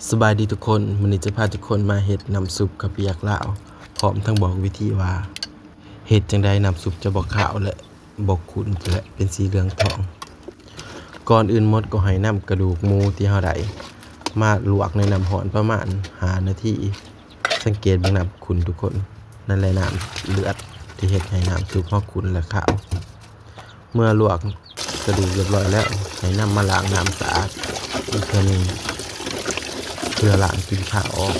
ສະບາຍດີທຸກຄົນ, ມື້ນີ້ຈະພາທຸກຄົນມາເຮັດນ້ຳຊຸບເຂົ້າປຽກລາວ ພ້ອມທັງບອກວິທີວ່າເຮັດຈັ່ງໃດນ້ຳຊຸບຈະບໍ່ຄາວ ແລະ ບໍ່ຂຸ້ນ ແລະ ເປັນສີເຫຼືອງທອງ. ກ່ອນອື່ນໝົດກໍໃຫ້ນຳກະດູກໝູທີ່ເຮົາໄດ້ມາລວກໃນນ້ຳຮ້ອນປະມານຫ້ານາທີ. ສັງເກດເບິ່ງນ້ຳຂຸ້ນທຸກຄົນ, ນັ້ນແຫຼະນ້ຳເລືອດທີ່ເຮັດໃຫ້ນ້ຳຊຸບເຮົາຂຸ້ນ ແລະ ຄາວ. ເມື່ອລວກກະດູກຮຽບຮ້ອຍແລ້ວ ໃຫ້ນຳມາລ້າງນ້ຳສະອາດອີກເທື່ອໜຶ່ງ ເພື່ອລ້າງກິ່ນຄາວອອກ.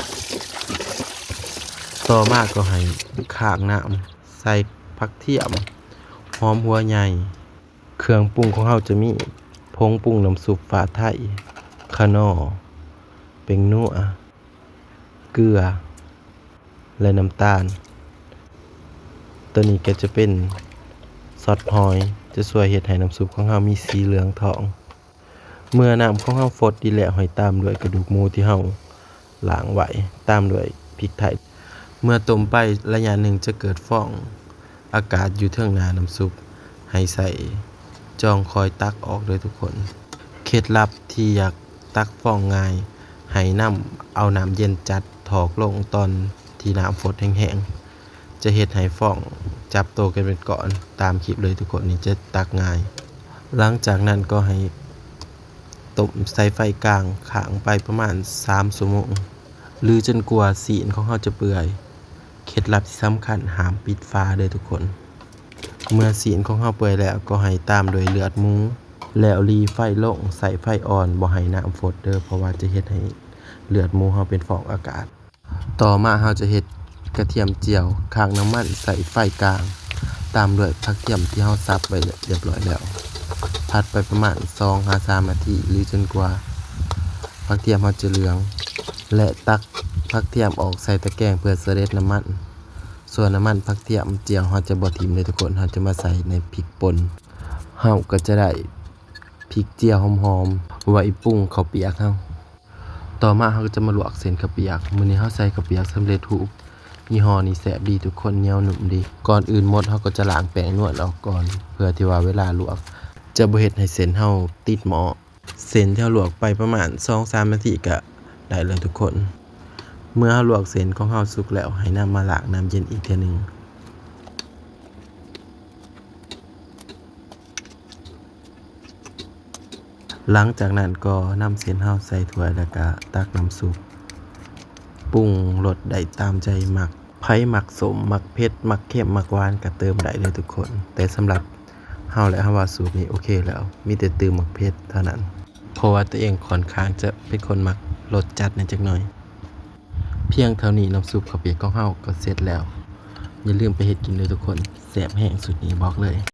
ຕໍ່ມາກໍໃຫ້ຂ້າງນ້ຳ ໃສ່ຜັກທຽມ, ຫອມຫົວໃຫຍ່. ເຄື່ອງປຸງຂອງເຮົາຈະມີ ຜົງປຸງນ້ຳຊຸບຟ້າໄທ, ຂະໜໍ, ແປ້ງນົວ, ເກືອ ແລະ ນ້ຳຕານ. ໂຕນີ້ກໍຈະເປັນຊອດຫອຍ ຈະຊ່ວຍເຮັດໃຫ້ນ້ຳຊຸບຂອງເຮົາມີສີເຫຼືອງທອງ. ເມື່ອນ້ຳຂອງເຮົາຟົດດີແລ້ວ ໃຫ້ຕາມດ້ວຍກະດູກໝູທີ່ເຮົາລ້າງໄວ້ ຕາມດ້ວຍພິກໄທ. ເມື່ອຕົ້ມໄປໄລຍະໜຶ່ງຈະເກີດຟອງອາກາດຢູ່ເທິງໜ້ານ້ຳຊຸບ ໃຫ້ໃສ່ຈອງຄອຍຕັກອອກເດີທຸກຄົນ. ເຄັດລັບທີ່ຢາກຕັກຟອງງ່າຍ ໃຫ້ນຳເອົານ້ຳເຢັນຈັດຖອກລົງຕອນທີ່ນ້ຳຟົດແຮງໆ ຈະເຮັດໃຫ້ຟອງຈັບໂຕກັນເປັນກ້ອນຕາມຄລິບເລີຍທຸກຄົນ, ນີ້ຈະຕັກງ່າຍ. ຫຼັງຈາກນັ້ນກໍໃຫ້ຕົ້ມໃສ່ໄຟກາງຄ້າງໄປປະມານສາມຊົ່ວໂມງ ຫຼື ຈົນກວ່າຊີ້ນຂອງເຮົາຈະເປື່ອຍ. ເຄັດລັບທີ່ສຳຄັນ ຫ້າມປິດຝາເດີທຸກຄົນ. ເມື່ອຊີ້ນຂອງເຮົາເປື່ອຍແລ້ວ ກໍໃຫ້ຕາມດ້ວຍເລືອດໝູ ແລ້ວຫຼີ່ໄຟລົງ ໃຊ້ໄຟອ່ອນ ບໍ່ໃຫ້ນ້ຳຟົດເດີ ເພາະວ່າຈະເຮັດໃຫ້ເລືອດໝູເຮົາເປັນຟອງອາກາດ. ຕໍ່ມາເຮົາຈະເຮັດກະທຽມຈຽວ ຄ້າງນ້ຳມັນໃສ່ໄຟກາງ ຕາມດ້ວຍຜັກທຽມທີ່ເຮົາສັບໄວ້ລຽບຮ້ອຍແລ້ວ ຜັດໄປປະມານສອງຫາສາມນາທີ ຫຼື ຈົນກວ່າຜັກທຽມເຮົາຈະເຫຼືອງ ແລະ ຕັກຜັກທຽມອອກໃສ່ຕະແກງເພື່ອສະເດັດນ້ຳມັນ. ສ່ວນນ້ຳມັນຜັກທຽມຈຽວເຮົາຈະບໍ່ຖິ້ມເດີທຸກຄົນ, ເຮົາຈະມາໃສ່ໃນພິກປົ່ນ. ເຮົາກໍຈະໄດ້ພິກຈຽວຫອມໆ ໄວ້ປຸງເຂົ້າປຽກເຮົາ. ຕໍ່ມາເຮົາກໍຈະມາລວກເສັ້ນເຂົ້າປຽກ. ມື້ນີ້ເຮົາໃສ່ເຂົ້າປຽກສຳເລັດຮູບ ຍີ່ຫໍ້ນີ້ແຊບດີທຸກຄົນ, ໜຽວນຸ້ມດີ. ກ່ອນອື່ນໝົດເຮົາກໍຈະລ້າງແປ້ງນວນອອກກ່ອນ ເພື່ອທີ່ວ່າເວລາລວກຈະບໍ່ເຮັດໃຫ້ເສັ້ນເຮົາຕິດໝໍ້. ເສັ້ນທີ່ເຮົາລວກໄປປະມານສອງສາມນາທີກະໄດ້ແລ້ວທຸກຄົນ. ເມື່ອເຮົາລວກເສັ້ນຂອງເຮົາສຸກແລ້ວ ໃຫ້ນຳມາລ້າງນ້ຳເຢັນອີກເທື່ອໜຶ່ງ. ຫຼັງຈາກນັ້ນກໍນຳເສັ້ນເຮົາໃສ່ຖ້ວຍ ແລ້ວກະຕັກນ້ຳຊຸບ ປຸງລົດໄດ້ຕາມໃຈມັກ. ໃຜມັກສົ້ມ, ມັກເຜັດ, ມັກເຄັມ, ມັກຫວານ ກໍເຕີມໄດ້ເລີຍທຸກຄົນ. ແຕ່ສຳລັບເຮົາແລ້ວ ເຮົາວ່າສູດນີ້ໂອເຄແລ້ວ, ມີແຕ່ຕື່ມໝາກເຜັດເທົ່ານັ້ນ ເພາະວ່າຕົວເອງຂ້ອນຂ້າງຈະເປັນຄົນມັກລົດຈັດແດ່ຈັກໜ້ອຍ. ພຽງເທົ່ານີ້ນ້ຳຊຸບເຂົ້າປຽກຂອງເຮົາກໍເສັດແລ້ວ. ຢ່າລືມໄປເຮັດກິນເດີທຸກຄົນ, ແຊບແຮງສູດນີ້ບອກເລີຍ.